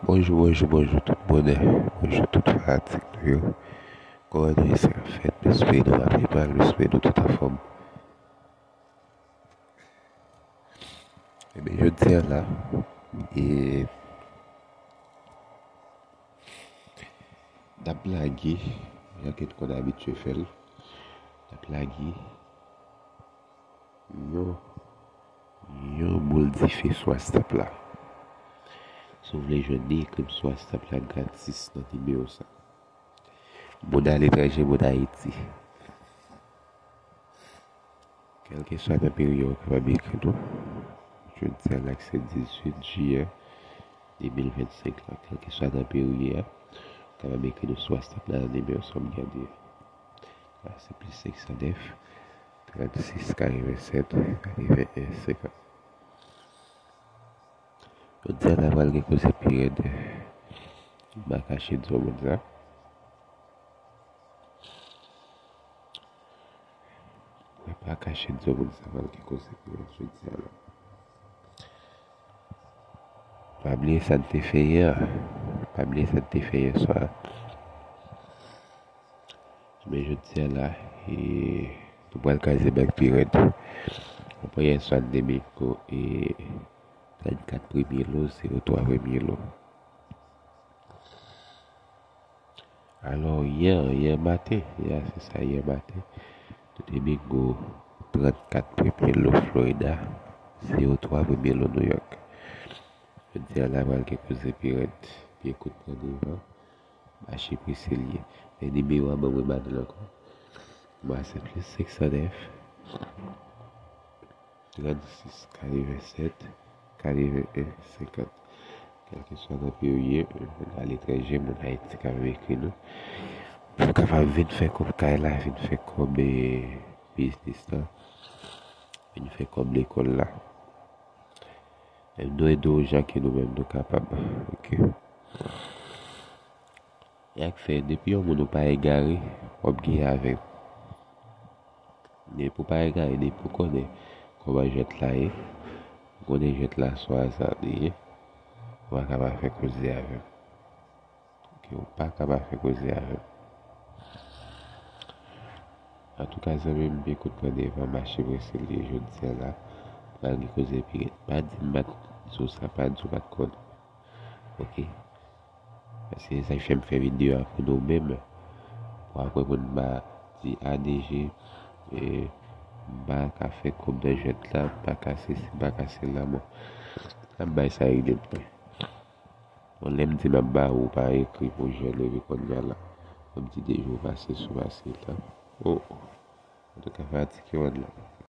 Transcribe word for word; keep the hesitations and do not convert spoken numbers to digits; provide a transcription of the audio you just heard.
Bonjou, bonjou, bonjou tout moun. Bonjou tout fanatik nou yo. Kòman nou ye, sa k ap fèt? M espere nou ap byen, m espere nou tout anfòm. Ebyen, jodi a la, e, n ap lage, jan ke n konn abitye fè l, n ap lage yon, yon boul dife sou WhatsApp la. Si w vle jwenn li, ekri m sou WhatsApp la gratis nan nimewo sa. Moun aletranje, moun Ayiti. Kèlkeswa nan peyi w, ou kapab ekri nou. Jodi a la ki se dizuit jiyè de mil vennsenk la. Kèlkeswa nan peyi w ye a, ou kapab ekri nou sou WhatsApp la nan nimewo sa w ap gade. La se plis senk san nèf, trannsis, katrevennsèt, katreven en, senkant. Jodi a la pral gen koze pi rèd. M pa kache di w moun sa. Mwen pa kache di w moun sa pral gen koze pou yo jodi a la. Pa bliye sa n te fè yè. Pa bliye sa n te fè yè swa. Men jodi a la, e, nou pral kraze bèk pi rèd. Apre yè swa n te bingo, e, trannkat premye lo, zewo twa premye lo. Alò, yè, yè maten, yè, se sa, yè maten, nou te bingo trannkat premye lo Florida, zewo twa premye lo New York. Jodi a la pral gen koze pi rèd, pye kout pran devan, mache prese l ye. Men nimewo a ban mwen ba nou l ankò. Nonm a se plis senk san nèf, trannsis, katrevennsèt, katreven en, senkant. Kèlkeswa nan peyi w ye, moun aletranje, moun Ayiti k ap ekri nou. Pou w kapab vin fè kòb kay la, vin fè kòb, e, biznis la, vin fè kòb lekòl la. E nou ede w jan ke nou menm nou kapab. Oke. Sa k fè, depi yon moun ou pa egare, w ap gen avè l. Depi w pa egare, depi w konnen kòman jwèt la ye, w konnen jwèt la se yon aza li ye, ou pa ka pa fè koze avè m. Oke, ou pa ka pa fè koze avè m. Antouka, zanmi m, pye kout pran devan, mache prese l ye jodi a la. Pral gen koze pi rèd. Pa di m pa t di w sa, pa di w pa t konnen. Oke? Paske se sa k fè m fè videyo a pou nou menm. Pou apre pou n pa di A D G, e, m pa ka fè kòb nan jwèt la, m pa ka sesi, m pa ka sela, bon. N ap bay sa regle pou mwen. Bon, lè m di m ap ba ou pa ekri pou jwenn epi kounye a la, m ap di de jou pase sou pase la. O, o. Antouka, fatig yo anndan.